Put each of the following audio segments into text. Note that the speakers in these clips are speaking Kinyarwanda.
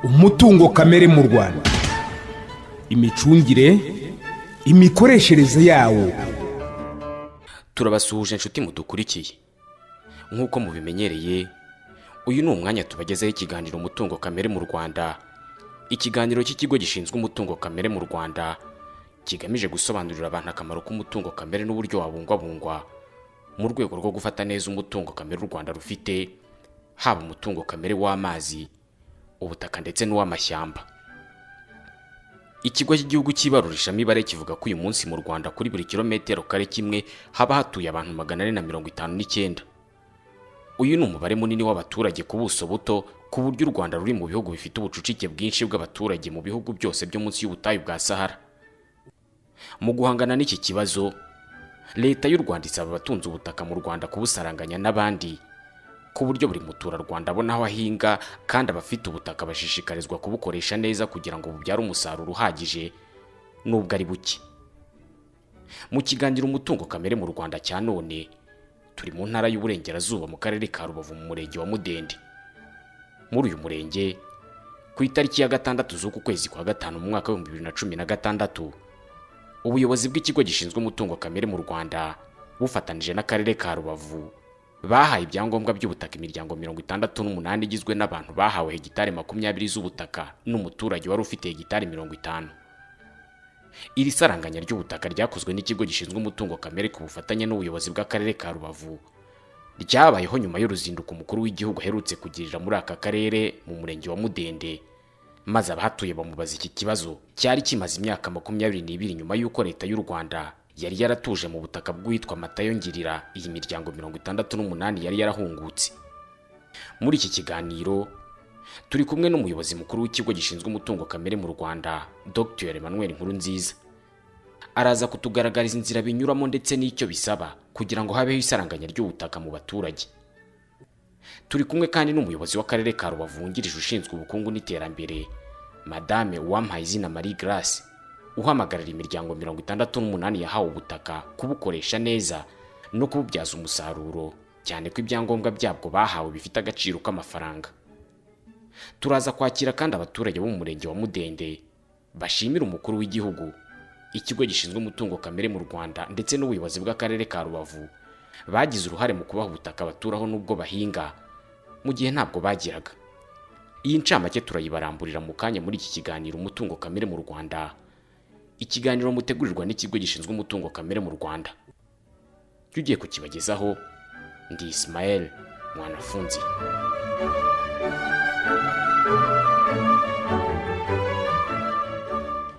Umutungo kamere mu Rwanda, imicungire, imikoreshereze yawo. Turabasuhuje inshuti mudukurikiye. Nk'uko mubimenyereye, uyu ni umwanya tubagezaho ikiganiro Umutungo Kamere mu Rwanda, ikiganiro cy'ikigo gishinzwe umutungo kamere mu Rwanda, kigamije gusobanurira abantu akamaro k'umutungo kamere n'uburyo wabungwabungwa mu rwego rwo gufata neza umutungo kamere u Rwanda rufite, haba umutungo kamere w'amazi, ubutaka ndetse n'uw'amashyamba. Ikigo cy'Igihugu cy'Ibarurishamibare kivuga ko uyu munsi mu Rwanda kuri buri kilometero kare kimwe haba hatuye abantu 459. Uyu ni umubare munini w'abaturage ku buso buto, ku buryo u Rwanda ruri mu bihugu bifite ubucucike bwinshi bw'abaturage mu bihugu byose byo munsi y'ubutayu bwa Sahara. Mu guhangana n'iki kibazo, Leta y'u Rwanda isaba abatunze ubutaka mu Rwanda kubusaranganya n'abandi, ku buryo buri muturarwanda abona aho ahinga, kandi abafite ubutaka bashishikarizwa kubukoresha neza kugira ngo bubyare umusaruro uhagije nubwo ari buke. Mu kiganiro Umutungo Kamere mu Rwanda cya none, turi mu Ntara y'Uburengerazuba, mu Karere ka Rubavu, mu Murenge wa Mudende. Muri uyu murenge, ku itariki ya 6 z'uku kwezi kwa 5 mu mwaka w'2016, ubuyobozi bw'Ikigo gishinzwe Umutungo Kamere mu Rwanda bufatanije n'Akarere ka Rubavu bahaye ibyangombwa by'ubutaka imiryango 68 igizwe n'abantu bahawe hegitari 20 z'ubutaka n'umuturage wari ufite hegitari 50. Iri saranganya ry'ubutaka ryakozwe n'Ikigo gishinzwe Umutungo Kamere ku bufatanye n'ubuyobozi bw'Akarere ka Rubavu ryabayeho nyuma y'uruzinduko Umukuru w'Igihugu aherutse kugirira muri aka karere, mu Murenge wa Mudende, maze abahatuye bamubaza iki kibazo cyari kimaze imyaka 22 nyuma y'uko Leta y'u Rwanda yari yaratuje mu butaka bw'uwitwa Matayo Ngirira iyi miryango 68 yari yarahungutse. Muri iki kiganiro turi kumwe n'umuyobozi mukuru w'Ikigo gishinzwe Umutungo Kamere mu Rwanda, Dr Emmanuel Nkurunziza. Araza kutugaragariza inzira binyuramo ndetse n'icyo bisaba kugira ngo habeho isaranganya ry'ubutaka mu baturage. Turi kumwe kandi n'umuyobozi w'Akarere ka Rubavu wungirije ushinzwe ubukungu n'iterambere, Madame Uwampayizina Marie Grace, uhamagarira imiryango 68 yahawe ubutaka kubukoresha neza no kububyaza umusaruro, cyane ko ibyangombwa byabwo bahawe bifite agaciro k'amafaranga. Turaza kwakira kandi abaturage bo mu Murenge wa Mudende bashimira Umukuru w'Igihugu, Ikigo gishinzwe Umutungo Kamere mu Rwanda ndetse n'ubuyobozi bw'Akarere ka Rubavu bagize uruhare mu kubaha ubutaka baturaho n'ubwo bahinga mu gihe ntabwo bagiraga. Iyi ncamake turayibaramburira mu kanya muri iki kiganiro Umutungo Kamere mu Rwanda, ikiganiro mutegurirwa n'Ikigo gishinzwe Umutungo Kamere mu Rwanda. Jya ugiye kukibagezaho ndi Ismael Mwanafunzi.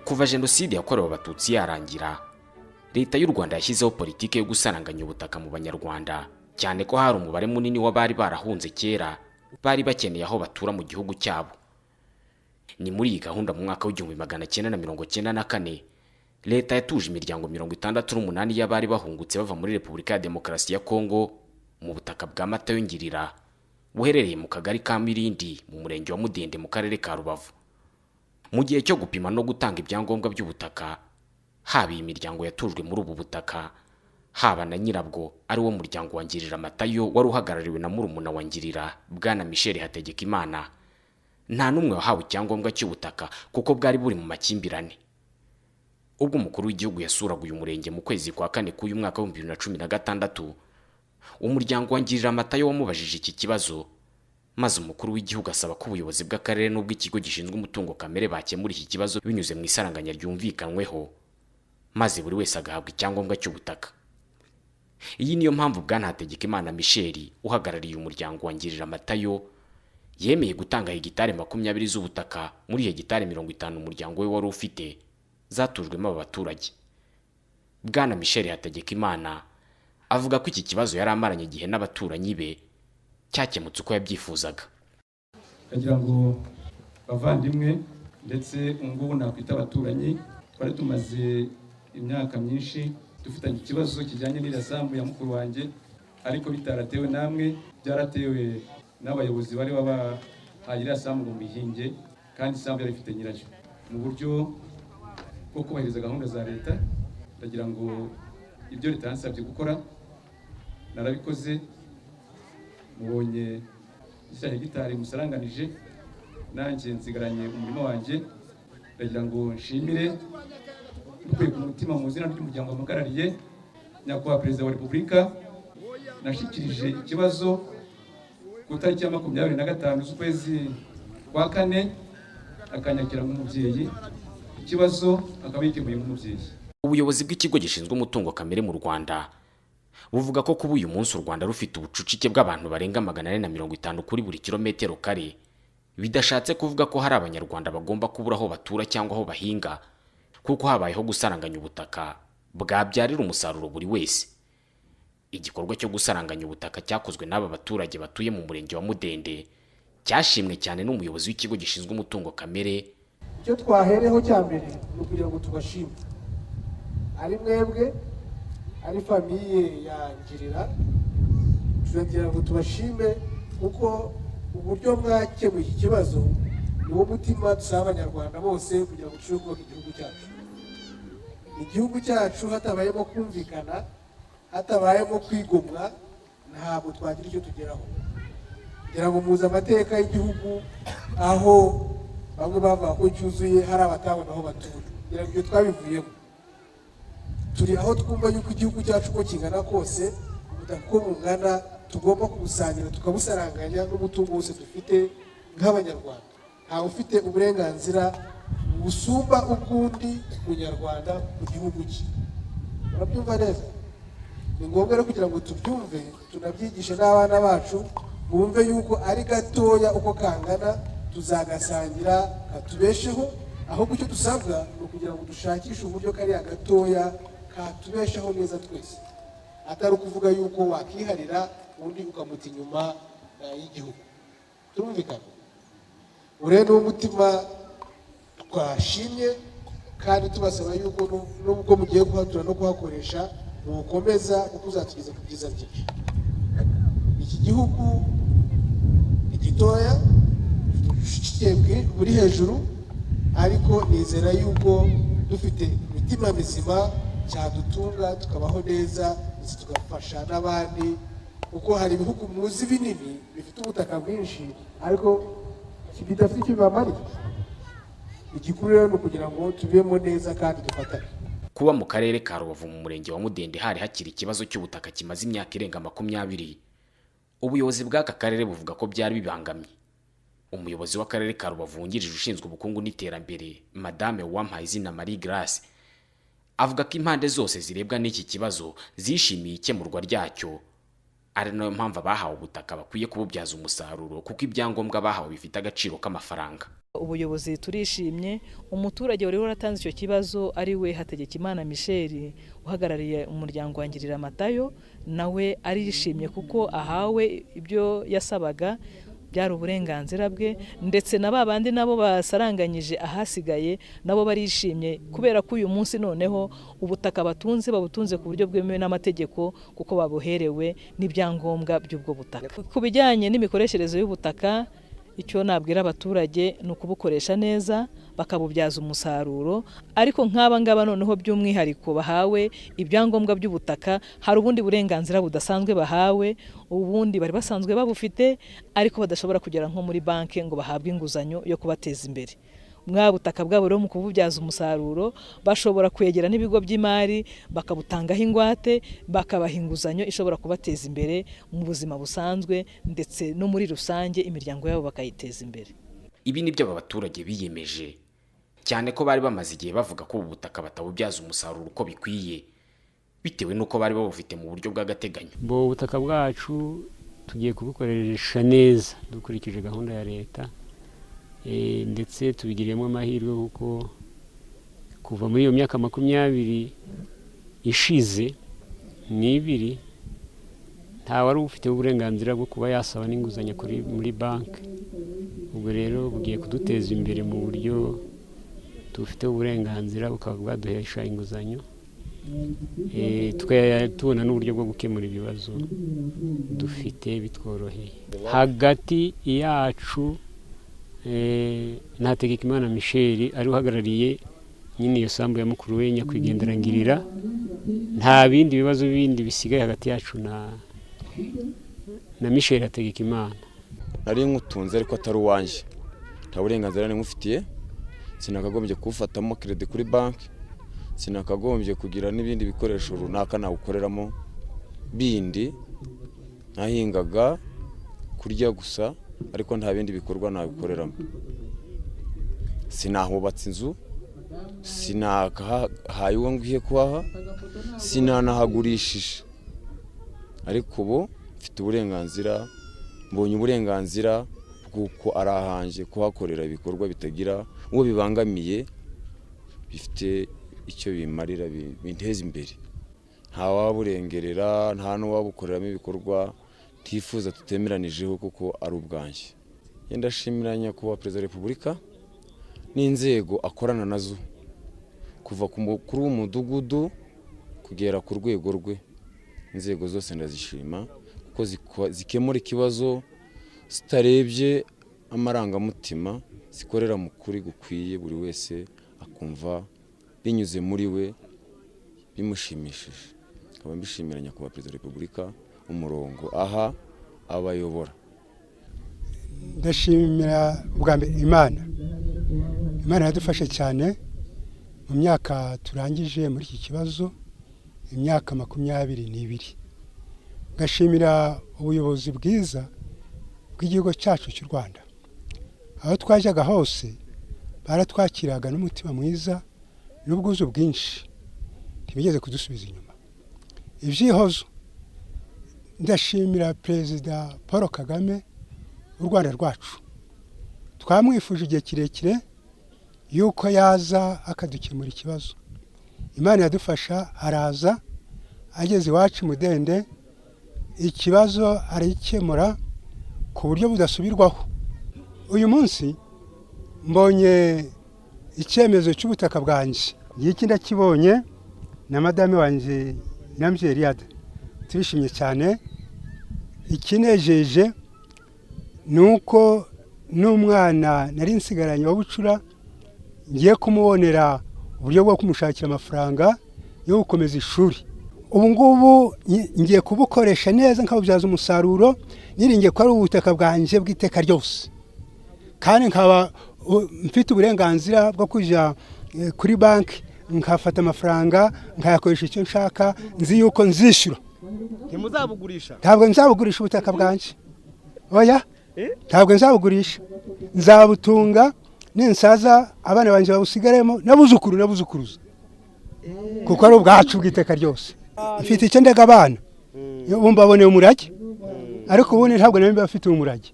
Kuva Jenoside yakorewe Abatutsi yarangira, Leta y'u Rwanda yashyizeho politiki yo gusaranganya ubutaka mu Banyarwanda, cyane ko hari umubare munini w'abari barahunze kera bari bakeneye aho batura mu gihugu cyabo. Ni muri iyi gahunda mu mwaka w'1994 Leta yatuje imiryango 68 y'abari bahungutse bava muri Repubulika ya Demokarasi ya Kongo mu butaka bwa Matayo Ngirira, buherereye mu Kagari ka Mirindi, mu Murenge wa Mudende, mu Karere ka Rubavu. Mu gihe cyo gupima no gutanga ibyangombwa by'ubutaka, haba iyi miryango yatujwe muri ubu butaka, haba na nyirabwo ari wo muryango wa Ngirira Matayo wari uhagarariwe na murumuna wa Ngirira, Bwana Michel Hategekimana, nta n'umwe wahawe icyangombwa cy'ubutaka kuko bwari buri mu makimbirane. Ubwo Umukuru w'Igihugu yasuraga uyu murenge mu kwezi kwa 4 k'uyu mwaka w'2016, umuryango wa Ngirira Matayo wamubajije iki kibazo, maze Umukuru w'Igihugu asaba ko ubuyobozi bw'akarere n'ubw'Ikigo gishinzwe Umutungo Kamere bakemura iki kibazo binyuze mu isaranganya ryumvikanyweho, maze buri wese agahabwa icyangombwa cy'ubutaka. Iyi niyo mpamvu Bwana Hategekimana Michel uhagarariye umuryango wa Ngirira Matayo yemeye gutanga hegitari 20 z'ubutaka muri hegitari 50 umuryango we wari ufite zatujwemo aba baturage. Bwana Michel Hategekimana avuga ko iki kibazo yari amaranye igihe n'abaturanyi be cyakemutse uko yabyifuzaga. Ndagira ngo bavandimwe, ndetse ngubu nakwita abaturanyi, twari tumaze imyaka myinshi dufitanye ikibazo kijyanye n'iriya sambu ya mukuru wanjye, ariko bitaratewe namwe, byaratewe N'abayobozi bari babahaye iriya sambu ngo muyihinge, kandi isambu yari ifite nyirayo. Mu buryo bwo kubahiriza gahunda za leta, ndagira ngo ibyo leta yansabye gukora narabikoze. Mubonye iriya hegitari musaranganije, nanjye nsigaranye umurima wanjye. Ndagira ngo nshimire mbikuye ku mutima mu izina ry'umuryango mpagarariye, Nyakubahwa Perezida wa Repubulika. Nashyikirije ikibazo ku itariki ya 25 z'ukwezi kwa kane, akanyakira nk'umubyeyi, ikibazo akaba yikemuye nk'umubyeyi. Ubuyobozi bw'ikigo gishinzwe umutungo kamere mu Rwanda buvuga ko kuba uyu munsi u Rwanda rufite ubucucike bw'abantu barenga 450 kuri buri kilometero kare bidashatse kuvuga ko hari Abanyarwanda bagomba kubura aho batura cyangwa aho bahinga, kuko habayeho gusaranganya ubutaka bwabyarira umusaruro buri wese. Igikorwa cyo gusaranganya ubutaka cyakozwe n'aba baturage batuye mu murenge wa Mudende cyashimwe cyane n'umuyobozi w'ikigo gishinzwe umutungo kamere. Icyo twahereho cya mbere ni ukugira ngo tubashime, ari mwebwe, ari famille ya Ngirira. Turagira ngo tubashime kuko uburyo mwakemuye iki kibazo ni wo mutima dusaba Abanyarwanda bose kugira ngo turusheho kubaka igihugu cyacu. Igihugu cyacu hatabayemo kumvikana, hatabayemo kwigomwa, ntabwo twagira icyo tugeraho. Kugira ngo muzi amateka y'igihugu, aho bamwe bavuga ko cyuzuye hari abatabona aho batura. Kugira ngo ibyo twabivuyemo, turi aho twumva yuko igihugu cyacu uko kingana kose, ubutaka uko bungana, tugomba kubusangira, tukabusaranganya n'umutungo wose dufite nk'Abanyarwanda. Ntawe ufite uburenganzira busumba ubw'undi munyarwanda mu gihugu cye. Murabyumva neza? Ni ngombwa rero kugira ngo tubyumve, tunabyigishe n'abana bacu, bumve yuko ari gatoya uko kangana tuzagasangira katubesheho. Ahubwo icyo dusabwa ni ukugira ngo dushakishe uburyo kariya gatoya katubeshaho neza twese, atari ukuvuga yuko wakiharira undi ukamuta inyuma y'igihugu. Turumvikana? Ure ni umutima twashimye, kandi tubasaba yuko nubwo mugiye kuhatura no kuhakoresha, mukomeza kuko uzatugeza ku byiza byinshi. Iki gihugu ni gitoya, buri hejuru, ariko nizera yuko dufite imitima mizima cyadutunga, tukabaho neza, ndetse tugafasha n'abandi, kuko hari ibihugu muzi binini bifite ubutaka bwinshi ariko bidafite icyo bibamariye. Igikuru rero ni ukugira ngo tubemo neza kandi dufatane. Kuba mu karere ka Rubavu mu murenge wa Mudende hari hakiri ikibazo cy'ubutaka kimaze imyaka irenga 20, ubuyobozi bw'aka karere buvuga ko byari bibangamye. Umuyobozi w'akarere ka Rubavu wungirije ushinzwe ubukungu n'iterambere, Madame Uwampayizina Marie Grace, avuga ko impande zose zirebwa n'iki kibazo zishimiye ikemurwa ryacyo, ari nayo mpamvu abahawe ubutaka bakwiye kububyaza umusaruro, kuko ibyangombwa bahawe bifite agaciro k'amafaranga. Ubuyobozi turishimye. Umuturage wari waratanze icyo kibazo, ari we Hategekimana Michel uhagarariye umuryango wa Ngirira Matayo, nawe arishimye kuko ahawe ibyo yasabaga, byari uburenganzira bwe. Ndetse na ba bandi nabo basaranganyije ahasigaye nabo barishimye, kubera ko uyu munsi noneho ubutaka batunze babutunze ku buryo bwemewe n'amategeko, kuko babuherewe n'ibyangombwa by'ubwo butaka. Ku bijyanye n'imikoreshereze y'ubutaka, icyo nabwira abaturage ni ukubukoresha neza, bakabubyaza umusaruro. Ariko nk'aba ngaba noneho by'umwihariko bahawe ibyangombwa by'ubutaka, hari ubundi burenganzira budasanzwe bahawe, ubundi bari basanzwe babufite ariko badashobora kugera nko muri banki ngo bahabwe inguzanyo yo kubateza imbere. Mwa butaka bwabo rero, mu kububyaza umusaruro, bashobora kwegera n'ibigo by'imari bakabutangaho ingwate, bakabaha inguzanyo ishobora kubateza imbere mu buzima busanzwe, ndetse no muri rusange imiryango yabo bakayiteza imbere. Ibi ni byo aba baturage biyemeje, cyane ko bari bamaze igihe bavuga ko ubu butaka batabubyaza umusaruro uko bikwiye, bitewe n'uko bari babufite mu buryo bw'agateganyo. Ubu butaka bwacu tugiye kubukoresha neza dukurikije gahunda ya leta, ndetse tubigiriyemo amahirwe, kuko kuva muri iyo myaka 22 ishize nta wari ufite uburenganzira bwo kuba yasaba n'inguzanyo muri banki. Ubwo rero bugiye kuduteza imbere mu buryo dufite uburenganzira, bukaba bwaduhesha inguzanyo. Tubona n'uburyo bwo gukemura ibibazo dufite bitworoheye. Hagati yacu na Hategekimana Michel ari uhagarariye nyine iyo sambu ya mukuru we nyakwigendera Ngirira, nta bindi bibazo bindi bisigaye hagati yacu na Michel Hategekimana. Nari nkutunze ariko atari uwanjye, nta burenganzira nari nkufitiye, sinakagombye kuwufatamo crédit kuri banki, sinakagombye kugira n'ibindi bikoresho runaka nawukoreramo bindi. Nahingaga kurya gusa, ariko nta bindi bikorwa nabikoreramo. Sinahubatse inzu, sinakahaye uwo ngiye kuhaha, sinanahagurishije. Ariko ubu mfite uburenganzira, mbonye uburenganzira bw'uko ari ahanjye, kuhakorera ibikorwa bitagira uwo bibangamiye, bifite icyo bimarira, binteza imbere. Nta waburengerera, nta n'uwabukoreramo ibikorwa ntifuza tutemeranijeho, kuko ari ubwanjye. Ndashimira Nyakubahwa Perezida wa Repubulika n'inzego akorana nazo, kuva ku mukuru w'umudugudu kugera ku rwego rwe. Inzego zose ndazishima kuko zikemura ikibazo zitarebye amarangamutima, zikorera mu kuri gukwiye, buri wese akumva binyuze muri we bimushimishije. Nkaba mbishimira Nyakubahwa Perezida wa Repubulika umurongo aha abayobora. Ndashimira ubwa mbere Imana. Imana yadufashe cyane mu myaka turangije muri iki kibazo, imyaka 22. Ngashimira ubuyobozi bwiza bw'igihugu cyacu cy'u Rwanda. Aho twajyaga hose baratwakiraga n'umutima mwiza n'ubwuzu bwinshi, ntibigeze kudusubiza inyuma. Ibyihozo, ndashimira Perezida Paul Kagame w'u Rwanda rwacu. Twamwifuje igihe kirekire yuko yaza akadukemura ikibazo. Imana yadufasha araza, ageze iwacu Mudende ikibazo arayikemura ku buryo budasubirwaho. Uyu munsi mbonye icyemezo cy'ubutaka bwanjye, ngiki ndakibonye na madame wanjye Nyirambyeyi Eliade, turishimye cyane. Ikinejeje ni uko n'umwana nari nsigaranye wa bucura ngiye kumubonera uburyo bwo kumushakira amafaranga yo gukomeza ishuri. Ubu ngubu ngiye kubukoresha neza nkabubyaza umusaruro, niringiye ko ari ubutaka bwanjye bw'iteka ryose, kandi nkaba mfite uburenganzira bwo kujya kuri banki nkafata amafaranga nkayakoresha icyo nshaka, nzi yuko nzishyura. Ntimuzabugurisha? Ntabwo nzabugurisha ubutaka bwanjye, oya, ntabwo nzabugurisha. Nzabutunga, ninsaza abana banjye babusigaremo n'abuzukuru n'abuzukuruza, kuko ari ubwacu bw'iteka ryose. Mfite icyo ndega abana, ubu mbaboneye umurage, ariko ubundi ntabwo nari mbafitiye umurage,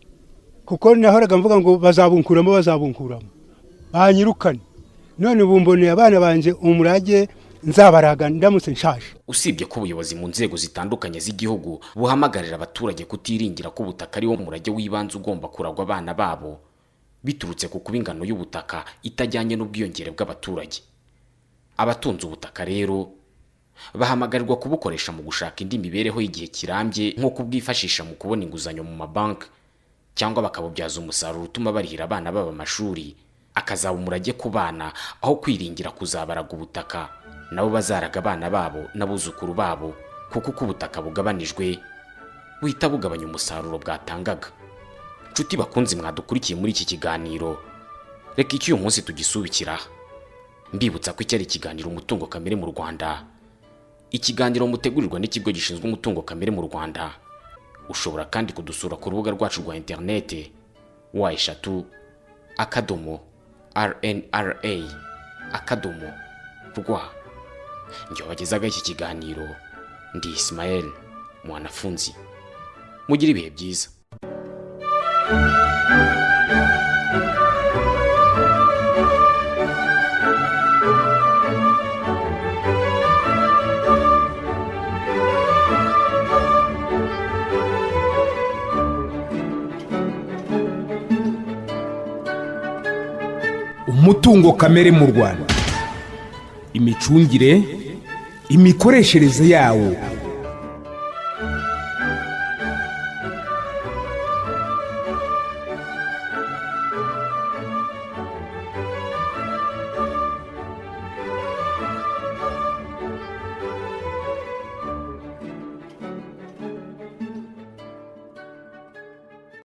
kuko nahoraga mvuga ngo bazabunkuramo, bazabunkuramo banyirukane. None ubu mboneye abana banjye umurage nzabaraga ndamutse nshaje. Usibye ko ubuyobozi mu nzego zitandukanye z'igihugu buhamagarira abaturage kutiringira ko ubutaka ari wo murage w'ibanze ugomba kuragwa abana babo, biturutse ku kuba ingano y'ubutaka itajyanye n'ubwiyongere bw'abaturage, abatunze ubutaka rero bahamagarirwa kubukoresha mu gushaka indi mibereho y'igihe kirambye, nko kubwifashisha mu kubona inguzanyo mu mabanki, cyangwa bakabubyaza umusaruro utuma barihira abana babo amashuri, akazaba umurage ku bana, aho kwiringira kuzabaraga ubutaka nabo bazaraga abana babo n'abuzukuru babo, kuko uko ubutaka bugabanijwe buhita bugabanya umusaruro bwatangaga. Nshuti bakunzi mwadukurikiye muri iki kiganiro, reka iki uyu munsi tugisubikira, mbibutsa ko iki ari ikiganiro Umutungo Kamere mu Rwanda, ikiganiro mutegurirwa n'ikigo gishinzwe umutungo kamere mu Rwanda. Ushobora kandi kudusura ku rubuga rwacu rwa interinete www.rnra.rw. Njye wabagezaga iki kiganiro ndi Ismael Mwanafunzi. Mugire ibihe byiza. Umutungo kamere mu Rwanda: imicungire. Imikoreshereze yawo.